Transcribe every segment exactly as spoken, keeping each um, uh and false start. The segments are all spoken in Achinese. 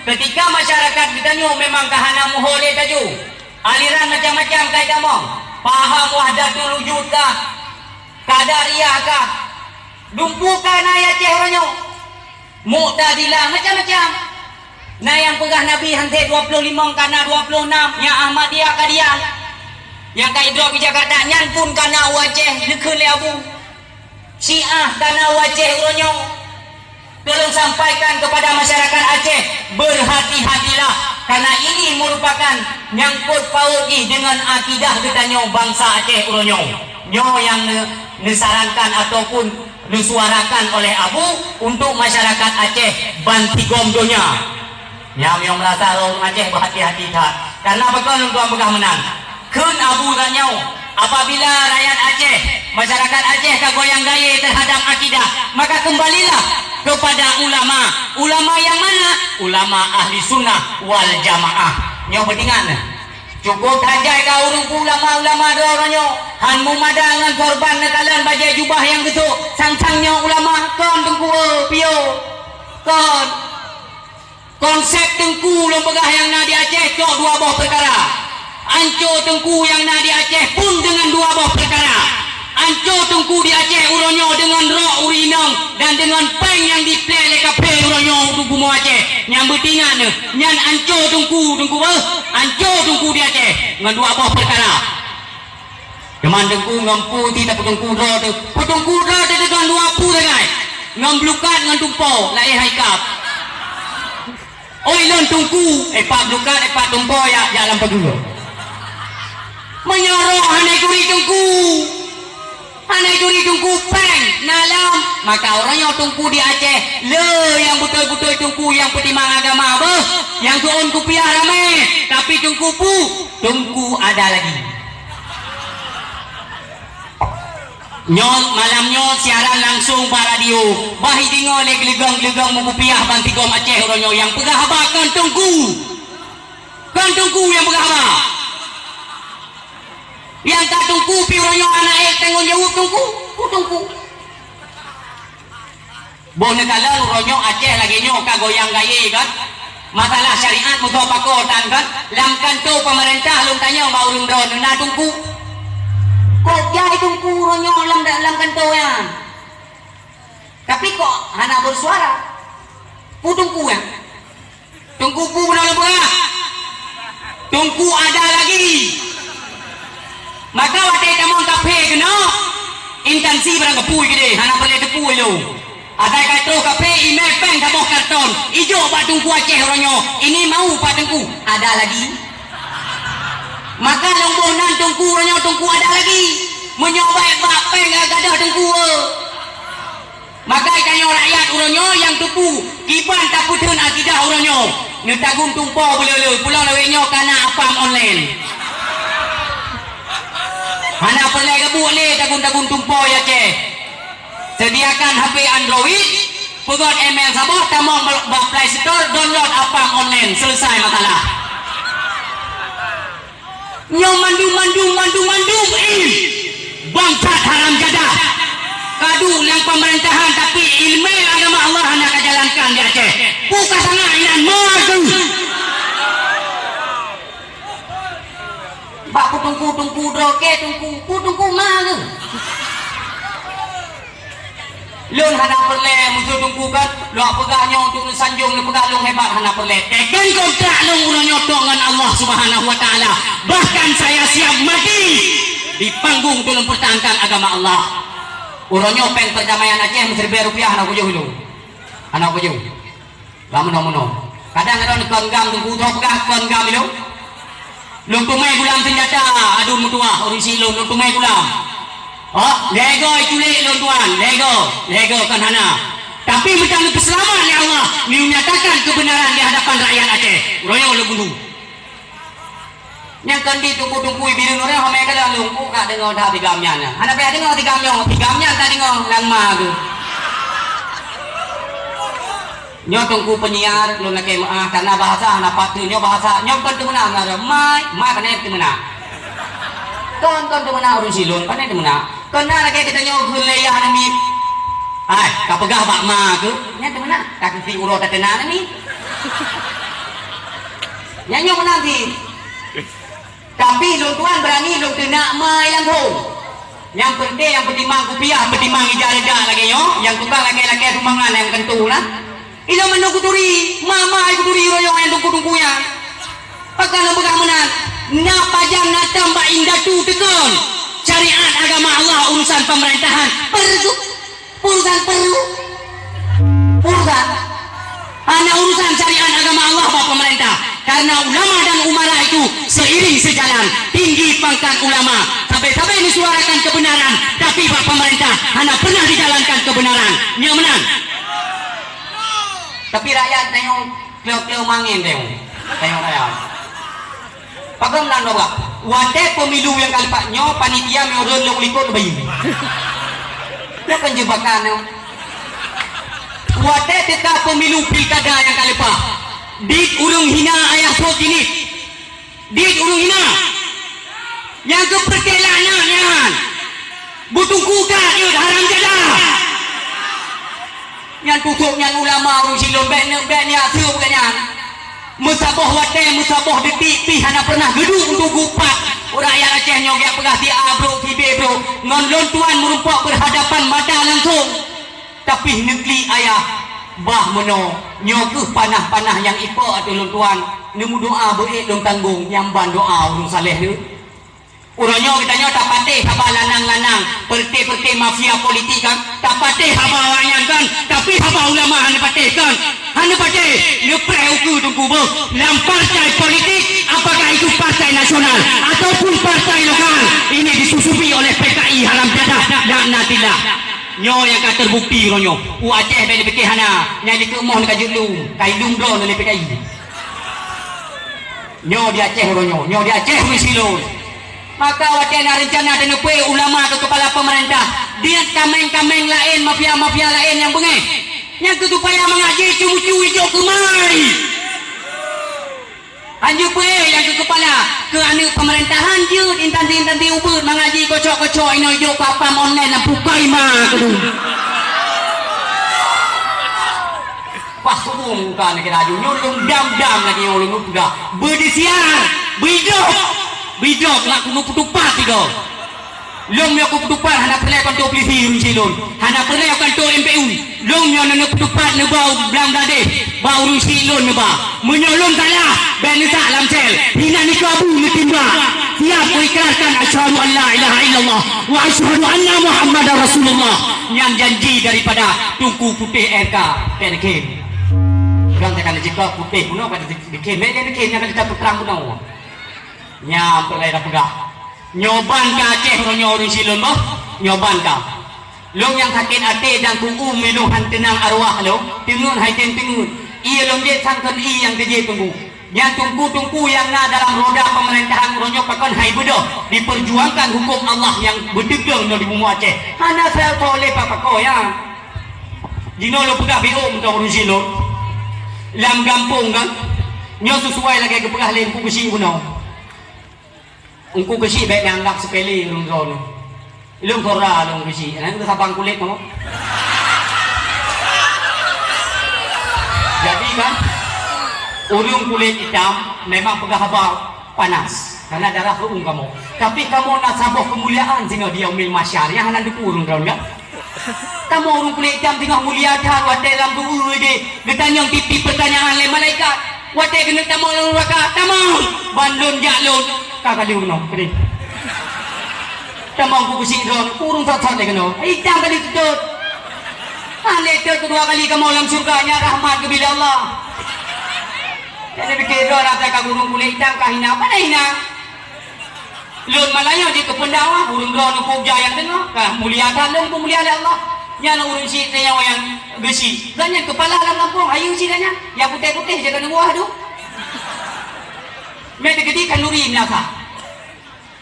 Ketika masyarakat geutanyoe memang ka hana muho lé taju, aliran macam-macam ka itamong, paham wahdatul wujud kah, qadariyah kah, dumpeue ka na i Aceh uroe nyoe, Mu'tazilah, macam-macam. Na nyang peugah Nabi hana dua ploh limong, ka na dua ploh nam, nyang Ahmadiyah, Qadian. Nyang ka idrob di Jakarta nyan pun ka na u Aceh, neukheun lé Abu. Syiah ka na u Aceh uroe nyoe. Tolong sampaikan kepada masyarakat Aceh, berhati-hatilah, karena ini merupakan nyangkut paut jih dengan akidah geutanyoe bansa Aceh uroe nyoe. Nyoe nyang ne-, neusarankan ataupun neusuarakan oleh Abu untuk masyarakat Aceh bansigom donya. Nyang, nyang meurasa ureuëng Aceh beuhati-hati that. Karena pakon lôn tuan peugah meunan? Kheun Abu tanyoe, apabila rakyat Aceh, masyarakat Aceh ka goyang gayé terhadap akidah, maka kembalilah kepada ulama. Ulama yang mana? Ulama ahli sunnah wal jamaah. Nyoe beutingat nyoe. Cukup hajai ka ureuëng peue ulama-ulama droe nyoe. Han meumada ngon sorban neukalon bajée jubah nyang geusok. Sang-sang nyoe ulama, kon teungku, piôh. Kon. Konsep teungku lôn peugah nyang na di Aceh cok dua boh peukara. Anco teungku nyang na di Aceh pun deungon dua boh peukara. Anco teungku di Aceh uroe nyoe deungon rok ureuëng inong dan deungon péng nyang jiplek lé kaphé uroe nyoe u bumoe Aceh. Nyang beutingat nyoe, nyan anco teungku, teungku beuh, anco teungku di Aceh ngon dua boh peukara. Teuma teungku ngon pu ti tapeuteungku droe teuh. Peuteungku droe teuh deungon dua pu sagai. Ngon blukat ngon tumpo, laén hai kap. Oi lôn teungku, eh, pat blukat, eh, pat tumpo ya, jak lam pageue. Meunyoe roh hana turi teungku, hana turi teungku péng, na lom. Maka uroe nyoe teungku di Aceh, le nyang beutôi-beutôi teungku nyang peutimang agama beuh, nyang tuon kupiah ramé, tapi teungku pu, teungku ada lagi. Nyoe malam nyoe siaran langsung bak radio. Bah ideungoe lé geuleugong-geuleugong meukupiah bansigom Aceh uroe nyoe nyang peugah haba kon teungku. Kon teungku nyang peugah haba. Nyang ka teungku pi uroe nyoe hana ék tanggong jaweueb teungku. Ku teungku. Boh neukalon uroe nyoe Aceh lagée nyoe ka goyang gayé kan? Masalah syariat musoh pakoe tan kan? Lam kanto pemerintah lôn tanyong bak ureuëng droe na teungku. Kok jai teungku uroe nyoe lam, lam kanto nyan? Tapi kok hana bersuara? Pu teungku nyan? Teungku pu beuna lôn peugah. Teungku ada lagi. Maka watée tamong kaphé keunoe, intansi barang geupui keudeh, hana peureulée teupui lom. Asai ka troh kaphé, imé péng saboh karton, ijok bak teungku Aceh uroe nyoe, ini mau pak teungku, ada lagi. Maka lôn boh nan teungku uroe nyoe, teungku ada lagi. Meunyoe baik bak péng ka gadôh teungku, eh. Maka tanyoe rakyat uroe nyoe nyang teupeu kiban tapeutheun akidah uroe nyoe. Neutagun tumpo beuleu-leu, pulang lawét nyoe kana apam online. Hana peureulée geubuet lé tagun-tagun tumpo ya ceh. Sediakan H P Android, peugöt email saboh, tamong bak Play Store, download apam online, selesai masalah. Nyoe mandum, mandum, mandum, mandum, ih, bangsat haram jadah. Ka duek lam pemerintahan, tapi ileumèe agama Allah hana ka jalankan di Aceh. Peue ka sangat inan, ma keuh. Bak peue teungku, teungku droe kèe teungku, peue teungku ma keuh. Lôn hana peureulèe musoh teungku kan, lôn peugah nyoe untuk neusanjong, lôn peugah lôn hebat, hana peureulèe. Teken kontrak lôn uroe nyoe tok ngon Allah Subhanahu wa Taala. Bahkan saya siap mati di panggung untuk mempertahankan agama Allah. Uroe nyoe pèng perdamaian Aceh meusiribèe rupiah hana kujoh lôn. Hana kujoh. Lam meunoe-meunoe. Kadang droeneuh kon gam teungku, droe peugah kon gam ilôn. Lôn teumèe gulam seunjata, aduen meutuwah, ureueng si lôn, lôn teumèe gulam. Oh, lhèe goe iculék lôn tuan, lhèe goe, lhèe goe kon hana. Tapi meutan neupeuseulamat lé Allah, neunyatakan keubeunaran di hadapan rakyat Aceh. Uroe nyoe lôn bunuh. Nyang kon di teungku-teungku bireuen ureueng, homèe ka lôn, lôn ka deungö that tigam nyan. Hana payah deungö tigam nyoe, tigam nyan ka deungö lam ma geuh. Nyoe teungku penyiar, lôn lakèe meu'ah, karena bahasa hana patut. Nyoe bahasa, nyoe kon teumeuna, mai, mai pane teumeuna. Kon, kon teumeuna ureueng si lôn, pane teumeuna. Kon na lakèe geutanyoe kheun lé yah namiet. Hai, ka peugah bak ma keuh, nyan teumeuna, ka keuti uroe tateuna namiet. Nyan nyoe meunan cit. Tapi lôn tuan beurani lôn teunak mai langsông. Nyang peunteng nyang peutimang kupiah, peutimang ija reudak lagèe nyoe, nyang tukang lakèe-lakèe sumbangan nyang keuneuk na. Ilôn mandum kuturi, ma-ma kuturi royong nyang teungku-teungku nyan. Pakon lôn peugah meunan, na pajan na tam bak indatu teukon. Syariat agama Allah urusan pemerintahan. Perlu. Urusan perlu. Urusan. Hana urusan syariat agama Allah bak pemerintah. Karena ulama dan umara itu seiring sejalan. Tinggi pangkat ulama. Sabe-sabe menyuarakan kebenaran. Tapi bak pemerintah hana pernah dijalankan kebenaran. Nyo meunan. Tapi rakyat tanyong kleu-kleu mangén tanyong. Tanyong rakyat. Pakon nan, Bapak? Watèe pemilu nyang ka leupah nyoe, panitia meuruneuk lôn likot bayi. Nyoe kan jebakan nyoe. Watèe teuka pemilu pilkada nyang ka leupah, dit ureueng hina ayah po jih nit. Dit ureueng hina. Nyang keupeureuté laknat nyan. Beuteungku ka jeuet haram jadah. Nyan tutob nyan ulama ureueng silôn bèk ne-, bèk neujak seueb geuh nyan. Meusaboh watèe, meusaboh detik pih hana pernah geuduek untuk geupat. Ureueng rakyat Aceh nyoe geujak peugah si A brôk, si B brôk. Ngon lôn tuan meurumpok beurhadapan mata langsông. Tapi neuklik ayah, bah meunoe, nyoe keuh panah-panah nyang ipok ateueh lôn tuan. Neumeudoa beuék lôn tanggong, nyang ban doa ureueng saleh nyoe. Uroe nyoe geutanyoe tapatéh haba lanang-lanang, peureté-peureté mafia politik kan, tapatéh haba awaknyan kan, tapi haba ulama hana patéh kan, hana patéh. Neupreh ukeue teungku beuh, lam partai politik, apakah itu partai nasional ataupun partai lokal, ini disusupi oleh P K I haram jadah, laknatillah. Nyoe nyang ka terbukti uroe nyoe. U Aceh bèk neupiké hana, nyang dikeue moh ka jeuet lom, ka ilom droe lé P K I. Nyoe di Aceh uroe nyoe, nyoe di Aceh ureueng silôn. Maka watèe na reuncana taneupeu ulama keu keupala peumeurintah, diet kaméng-kaméng laén, mafia-mafia laén nyang beungéh. Nyang keu supaya mangat jih ceumeucue ijok keumai. Hanjeuet peuék nyang keu keupala, keu aneuk peumeurintah han jeuet intansi-intansi ubeut mangat jih kocok-kocok inoe ijok keu apam online lam pukai ma keudeh. Pas subuh muka nyan laju, nyoe lôn dam-dam lagèe nyoe lôn peugah. Beudisiar, beuidop, beuidop, nak keuneuk peutupat sigoe. Lôn nyoe keupeue tupat hana peureulèe kantô pulisi ureueng silôn. Hana peureulèe kantô M P U. Lôn nyoe na neupeutupat neuba u Blang Bladeh, bak ureueng silôn neuba. Meunyoe lôn salah, bèk neusak lam sel. Hinan nikeue abu neutimbak. Siap kuikrarkan asyhadu an la ilaha illallah wa asyhadu anna Muhammadar Rasulullah. Nyan janji daripada Teungku Putéh R K Teunikén. Ureueng takana jikheun putéh bunoe ka jikheun, bèk jikheun nyan ka jiteupeue trang bunoe. Nyan peureulèe tapeugah. Nyoe ban ka Aceh uroe nyoe ureueng silôn boh, nyoe ban ka. Lôn nyang sakét até dan kuku meunyoe han teunang arwah lôn, teungeut hai tem teungeut. Ié lôn jeuet sangkon ié nyang keujeuet teungku. Nyan teungku-teungku nyang na dalam roda peumeurintah uroe nyoe pakon hai beudôh diperjuangkan huköm Allah nyang beuteupeue nyoe di bumoe Aceh. Hana sapeue lé papakoe nyan. Jinoe lôn peugah biôh mantong ureueng silôn. Lam gampông kan, nyoe sisuai lagèe geupeugah lé Teungku Geuchik bunoe. Teungku Geuchik bèk neuanggap sepele ureueng droeneuh. Lôn kora lôn Geuchik, nyan keu sabang kulét kamoe. Jadi kan, ureueng kulét itam memang peugah haba panas, karena darah reueng kamoe. Tapi kamoe na saboh keumuliaan singoh di Yaumil Mahsyar, nyang hana neuteupeue ureueng droeneuh kan? Kamoe ureueng kulét itam teungoh mulia that watèe lam doa deh, geutanyong tiep-tiep peutanyaan lé malaikat. Watèe keuneuk tamong lam nuraka, tamong! Ban lôn jak lôn, ka kali unoe, keudeh. Tamong ku keusiek droe, ureueng sot-sot lé keunoe. Itam kali teutot. Hana lé tot keudua kali kamoe lam syeuruga, nyan rahmat geubri lé Allah. Jadi pikir droe rasa ka ureueng kulét itam ka hina, pane hina? Lôn malam nyoe jeuet keu peundakwah, ureueng droeneuh peugah nyang teungoh, ka mulia that lôn, peumulia lé Allah. Nyan ureueng chik teuh nyang Geuchik. Gobnyan keupala lam gampông, ayu chik gobnyan. Nyang putéh-putéh jaga neubuah tu. Mé teukeudi khanduri meunasah.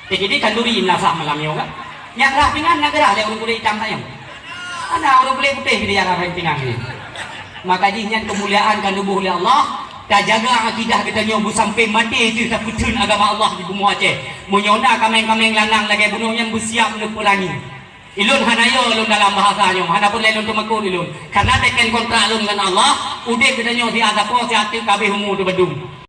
Teukeudi khanduri meunasah malam nyoe kan. Nyang rhah pingan na geurhah lé ureueng kulét itam tanyoe. Hana ureueng kulét putéh keudeh nyang rhah pingan nyoe. Maka jih nyan keumuliaan ka neuboh lé Allah. Tajaga akidah geutanyoe beusampai maté jeuet tapeutheun agama Allah di bumoe Aceh. Meunyoe na kaméng-kaméng lanang lagèe bunoe nyan beusiap neupeurangi. Ilôn hana yo lôn dalam bahasa nyoe, hana peureulée lôn teumakot ilôn. Karena teken kontrak lôn ngon Allah, udeb geutanyoe siat sapo, siat teuk, ka habéh umu teubadum.